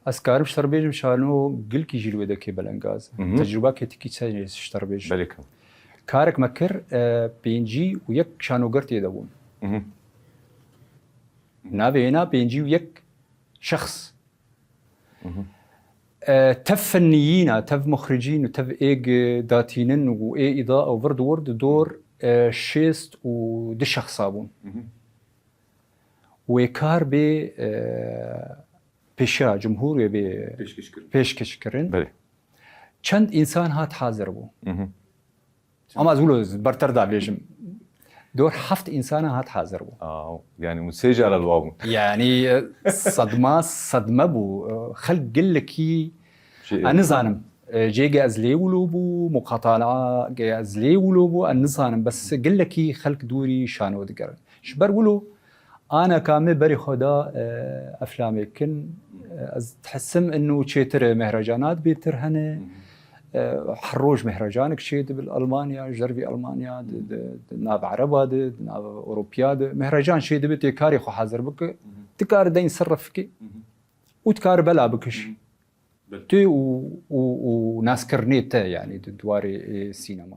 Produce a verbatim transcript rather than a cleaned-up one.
Ez karim ji te re bêjim, şano gilkî jî li wê dekê belengaz. Tecrûba ketîkî çend ji te re bêjim. Belê ka. Karek me kir, e, pêncî û yek şanoger tê de bûn. Navê hêna pêncî û yek şexs. E, tev fenniyîna, tev muxricîn û tev êg datînin û ê îda û vir di wir di dor, e, şêst û du şexsa bûn. Wê kar bê, e, pêşiya cumhûr wê bê pêşkêş kirin. Belê. Çend însan hat hazir bû. Ama ez wilo berter da bêjim. Dor heft însana hat hazir bû. Aw, yani hûn sê cara li wa bûn. Yani, e, sedma, sedme bû. E, xelk gelekî, Şey, ez nizanim, e, cêge ez lê wilo bû, muqatalaa ge ez lê wilo bû, ez nizanim, bes gelekî xelk dûrî şano digerin. Ji ber wilo, aneka me berê xwe da, e, eflamê kin, e, ez dihisim inu çêtir mehrecanat bêtir hene. E, her roj mehrecanek çê dibe li Almanya, ji dervî Almanya, di, di, di nav Ereba de, di nav Ewropiya de. Mehrecan çê dibe tê karê xwe hazir bike, dikare deyn ser refikê û dikare bela bike jî. Tê û, û, û naskirinê te, yani di dwarê, e, sînema de.